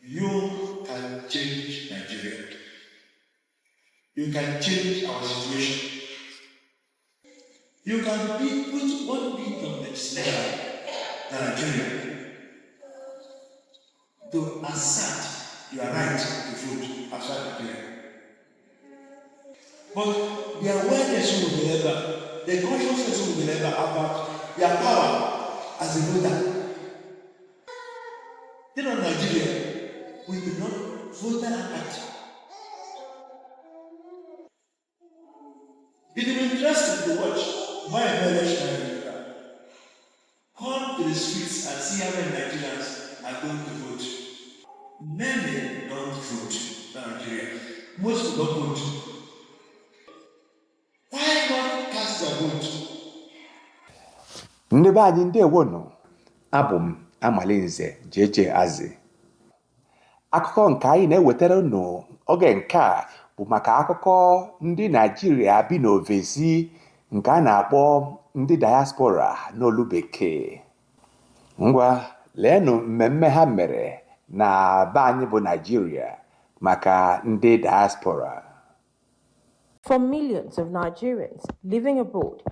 You can change Nigeria. You can change our situation. You can put one bit of legislation in Nigeria to assert your right to vote outside Nigeria. But the awareness will be never, the consciousness will be never about your power as a voter. Then on Nigeria, we will not voter apathy. It will be interesting to watch my election in Nigeria. Come to the streets and see how many Nigerians are going to vote. Many don't vote in Nigeria. Most don't vote. Why not cast their vote? Ndị be anyị, ndewonụ. Abụ m Amalinze JJ Azi. Akụkọ nke anyị na-ewetara unu oge nke a bụ maka akụkọ ndị Naijiria bi n'ofesi, nke a na-akpọ ndị diaspora n'olu bekee. Ngwa, leenụ mmemme ha mere na be anyị bụ Naijiria maka ndị diaspora. For millions of Nigerians living abroad,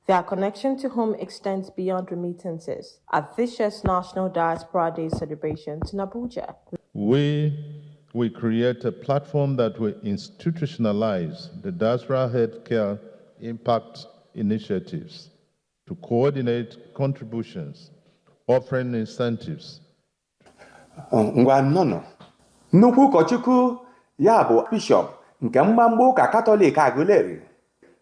their connection to home extends beyond remittances. At this year's National Diaspora Day celebrations in Abuja, We create a platform that will institutionalize the diaspora healthcare impact initiatives to coordinate contributions, offering incentives. Ngwa nnọnụ. Nnukwu ụkọchukwu, ya bụ bishọp nke mgbamgba ụka Katọlik Aguleri,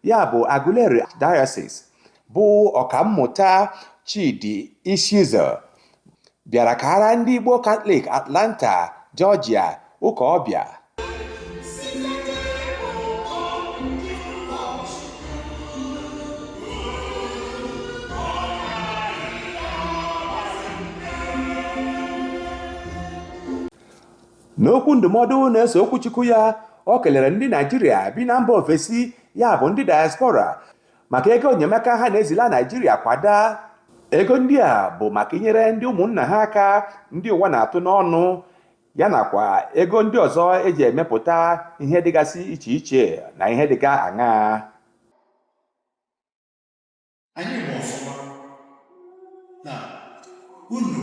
ya bụ Aguleri Diocese, bụ Ọkammụta Chidi Isiuzo, bịara kara ndị Igbo Katọlik Atlanta, Georgia ụka ọbịa. N'okwu ndụmọdụ na-eso okwuchukwu ya, o kelere ndị Naijiria bi na mba ofesi, ya bụ ndị diaspora, maka ego enyemaka ha na-ezila Naijiria kwada. Ego ndị a bụ maka inyere ndị ụmụnna ha aka ndị ụwa na-atụ n'ọnụ, ya nakwa ego ndị ọzọ eji emepụta ihe dịgasị iche iche na ihe dịga aṅaa. Anyị ma ọfụma na unu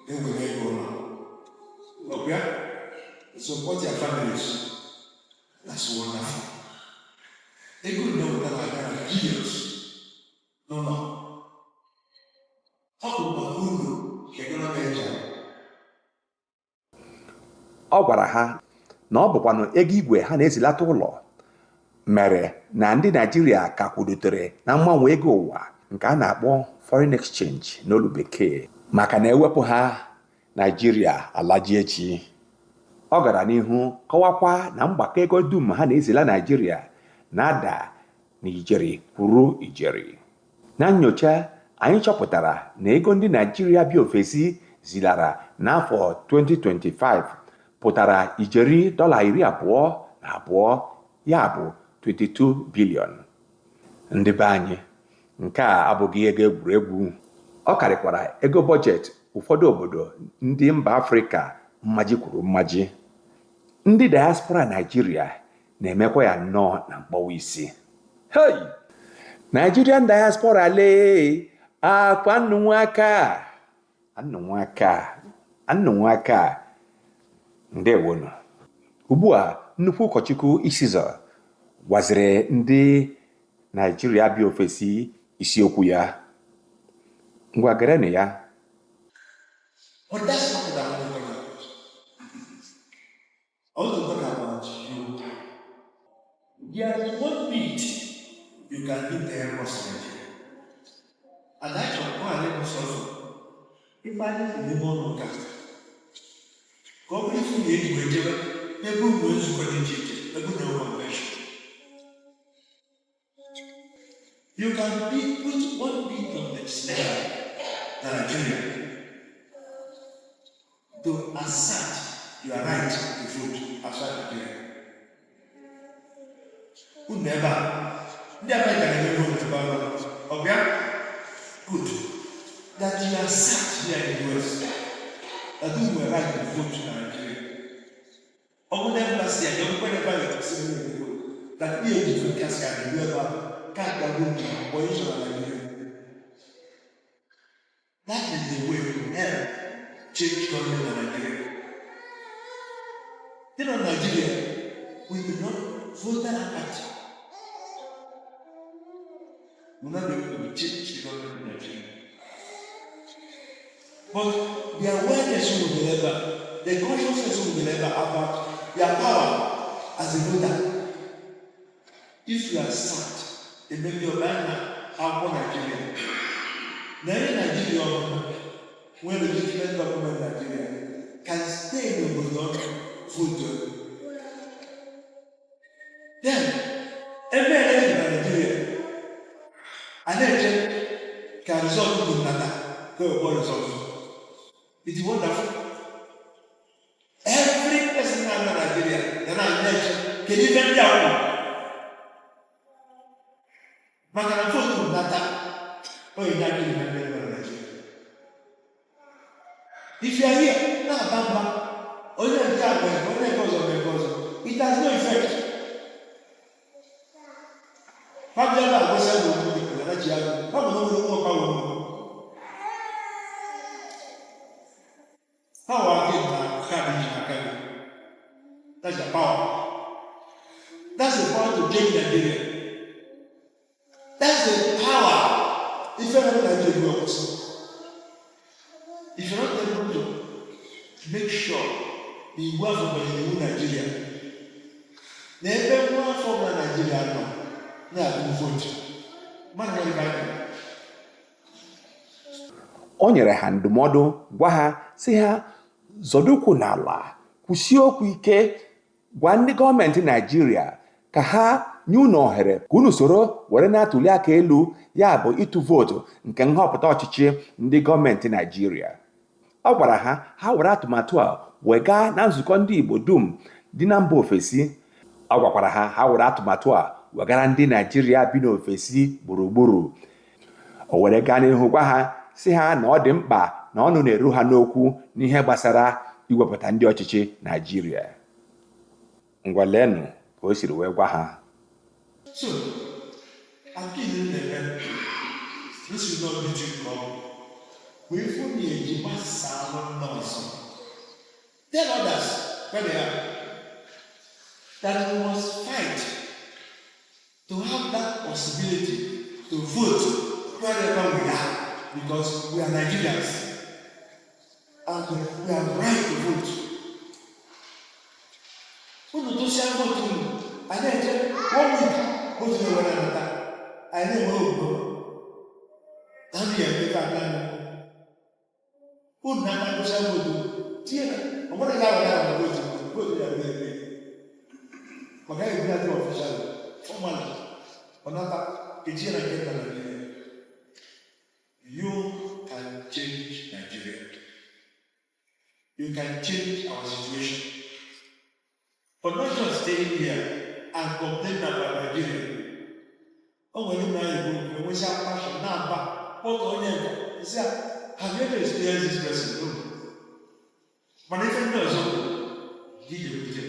na-ewere ego ụlọ ọbịa support your families. That's wonderful. Ego unu na-eweta na-aga na billions n'ụlọ. Ọ bụ maka unu ka economy eji. Ọ gwara ha na ọ bụkwanụ ego igwe ha na-ezilata ụlọ mere na ndị Naijiria ka kwudotere na mgbanwe ego ụwa, nke a na-akpọ foreign exchange n'olu bekee, maka na ewepụ ha, Naijiria alaji echi. Ọ gara n'ihu kọwakwa na mgbakọ ego dum ha na-ezila Naijiria na-ada na ijeri kwuru ijeri. Na nyocha anyị chọpụtara na ego ndị Naijiria bi ofesi zilara n'afọ 2025 pụtara ijeri dọla 22, ya bụ 22 billion. Ndị be anyị, nke a abụghị ego egwuregwu. Ọ karịkwara ego bọjetị ụfọdụ obodo ndị mba Afrịka mmaji kwuru mmaji. Ndị diaspora Naijiria na-emekwa ya nnọọ na mkpọwa isi. Hey, Nigerian diaspora, lee akwa nnụnwa aka, nnụnwa aka, nnụnwa aka. Ndewonu. Ugbu a, nnukwu ụkọchukwu Isizo gwaziri ndị Naijiria bi ofesi isiokwu ya. Ngwa, gerenụ ya. But that's not what I want to talk about. I want to talk about you. There is one bit you can do to help us in Nigeria. And I chọrọ ka ọ ghara ịbụ sọsọ ife anyị si n'ime ụlọ ụka, ka ọ bụrụ ife na eji wee jebe n'ebe ụmụ nzukọ dị iche iche, ebe ụlọ convention. You can put one bit of legislation in Nigeria to assert your right to vote outside Nigeria. Unu ebe a, ndị Amerịka na-eme vote ebe ahụ, ọ bịa good that you assert here in the US that you were right to vote in Nigeria. Ọ bụ na embassy a ga-ekwekwe na ebe a ga-ekwesị ego that ihe eji kasị a ga-eru ebe ahụ ka akpagbo gị mgbe ị chọrọ Nigeria. That is the way we will help change government in Nigeria. Then on Nigeria, we will not vote apathy. We will not be able to change the government in Nigeria. But the awareness will be there, the consciousness will be there about your power as a voter. If you are sat, it may be your akwụkwọ Nigeria. Na onye Nigeria ọbụla nwere legitimate document Nigeria can stay n'obodo ọ vote. Then, eme election na Nigeria, a na-eche ka result dị nnata ka ekwe result. It is wonderful. Every person na Nigeria ga na-eche kedu ife ndị a kwuru, maka na vote nnata onye na-adịghị na ndị na Nigeria. If you are here na-aba mba, onye nke a mere, onye nke ọzọ mere nke ọzọ, it has no effect. Ha bịa ebe a gosi na okwu dị na ji azụ ha bụ na nwere nwa ọka wụ ha wa gị na kaadị ji n'aka gị. That's your power. That's the power to change Nigeria. That's the power. Ife na Nigeria bụ ọkwụsị. If you're not able to make sure na iwu afọ banyere iwu Nigeria na ebe nwa afọ na Nigeria nọ na-atụ vote, mmadụ nwere ife anyị. O nyere ha ndụmọdụ, gwa ha sị ha zọdo ụkwụ n'ala, kwụsie okwu ike, gwa ndị gọọmenti Naijiria ka ha nye unu ohere ka unu soro were na-atụli aka elu, ya bụ ịtụ vootu nke nhọpụta ọchịchị ndị gọọmenti Naijiria. Ọ gwara ha ha were atụmatụ a wee gaa na nzukọ ndị Igbo dum dị na mba ofesi. Ọ gwakwara ha ha were atụmatụ a wegara ndị Naijiria bi n'ofesi gburugburu. O were gaa n'ihu gwa ha si ha na ọ dị mkpa na ọnụ na-eru ha n'okwu n'ihe gbasara iwepụta ndị ọchịchị Naijiria. Ngwa, leenụ ka o siri wee gwa ha. So, appeal na-eme, this is not meeting come wee fụ na eji gbasaa ndị ọzọ. Tell others where they are that we must fight to have that possibility to vote wherever we are, because we are Nigerians and we have right to vote. Unu tụsịa vote unu, anyị na-eche one week, vote na-ewere anata, anyị na-enwe obodo na ndị ya emepe aka anyị. Unu na-ata tụsịa vote tinye na ọ nwere ga awere ahụ vote vote ya ebe ebe maka anyị ebunata official formally, ọ nata ejie na nke nna Nigeria. You can change Nigeria. You can change our situation. But not just staying here and complaining about Nigeria. O nwere nna anyị bụ enwesịa passion na-aba kpọtụ onye nka nsị a, have you ever experienced this person? No. Mana ife ndị ọzọ bụ gị ga-ebute.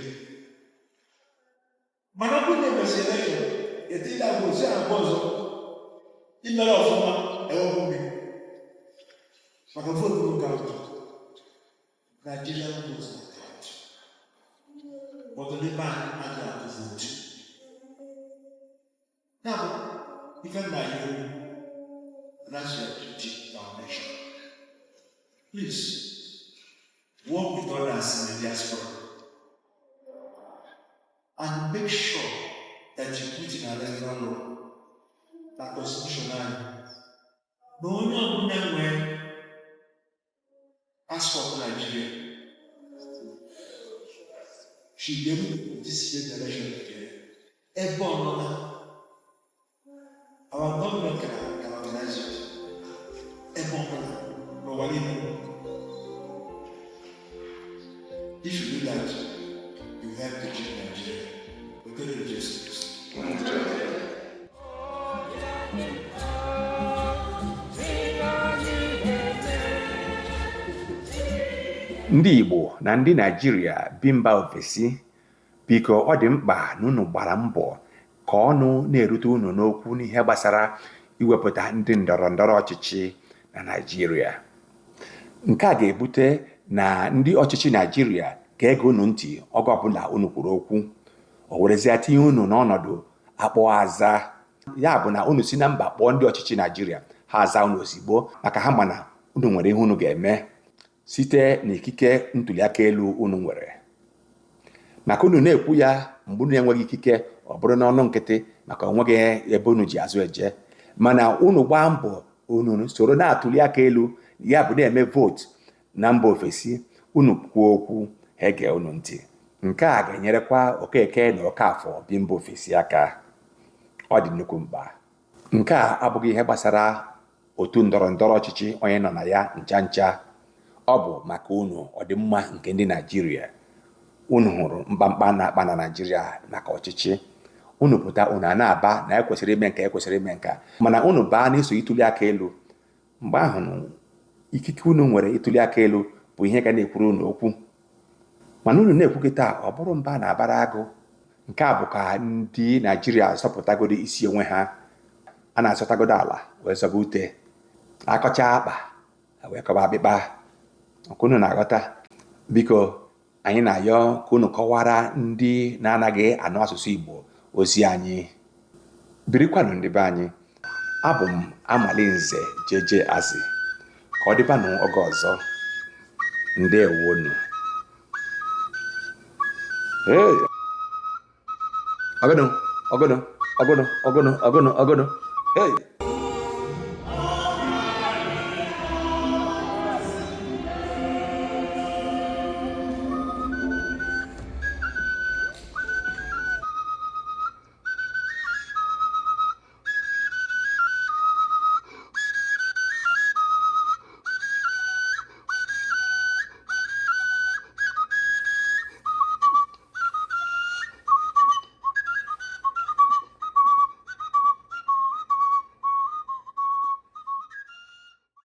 Mana ọ bụrụ na emesi election, etiri agba osi agba ọzọ, imere ọfụma, ewepụ gị. Maka vote no count. Nigerian votes na count. But ndị be anyị adịghị atụ vote. Ya bụ ife nna ya ewu, that's your duty to our nation. Please work with others in the diaspora and make sure that you put in our electoral law na constitution anyị na onye ọbụla nwee passport Nigeria should be able to participate in the election in Nigeria. Ebe ọ nọ na our government can organize it. Ebe ọ bụla n'ụwa niile. If you do that, you help to change Nigeria. We're going to Jesus. Ndị Igbo na ndị Naijiria bi mba ofesi. Biko, ọ dị mkpa na unu gbara mbọ ka ọnụ na-erute unu n'okwu n'ihe gbasara iwepụta ndị ndọrọ ndọrọ ọchịchị na Naịjirịa. Nke a ga-ebute na ndị ọchịchị Naịjirịa ga-ege unu ntị oge ọbụla unu kwuru okwu, o werezie tinye unu n'ọnọdụ akpọ aza. Ya bụ na unu si na mba kpọọ ndị ọchịchị Naịjirịa, ha aza unu ozigbo, maka ha ma na unu nwere ihe unu ga-eme site n'ikike ntụliaka elu unu nwere. Maka unu na-ekwu ya mgbe unu enweghị ikike, ọ bụrụ n'ọnụ nkịtị, maka onweghị ebe unu ji azụ eje. Mana unu gbaa mbọ, unu soro na-atụli aka elu, ya bụ na-eme vootu na mba ofesi, unu kwuo okwu, ha ege unu ntị. Nke a ga-enyerekwa Okeke na Okafọ bi mba ofesi aka. Ọ dị nnukwu mkpa. Nke a abụghị ihe gbasara otu ndọrọ ndọrọ ọchịchị onye nọ na ya ncha ncha. Ọ bụ maka unu, ọdịmma nke ndị Naịjirịa. Unu hụrụ mkpamkpa na-akpa na Naịjirịa maka ọchịchị. Unu pụta, unu a na-aba na ekwesịrị ime nke, ekwesịrị ime nke, mana unu baa n'iso ịtụli aka elu, mgbe ahụ ikike unu nwere ịtụli aka elu bụ ihe ga na-ekwuru unu okwu. Mana unu na-ekwu kịta, ọ bụrụ mba na-abara agụ. Nke a bụ ka ndị Naịjirịa zọpụtagodo isi onwe ha. A na-azọtagodo ala wee zọba ute, akọcha akpa wee kọba akpịkpa. Ọkụ unu na-aghọta. Biko, anyị na-ayọ ka unu kọwara ndị na-anaghị anụ asụsụ Igbo ozi anyị. Birikwanụ, ndị be anyị. Abụ m Amalinze Jeje Azị. Ka ọ dịbanụ oge ọzọ. Ndewonu. Hey! Ọgụnụ, ọgụnụ, ọgụnụ, ọgụnụ, ọgụnụ, ọgụnụ. Hey!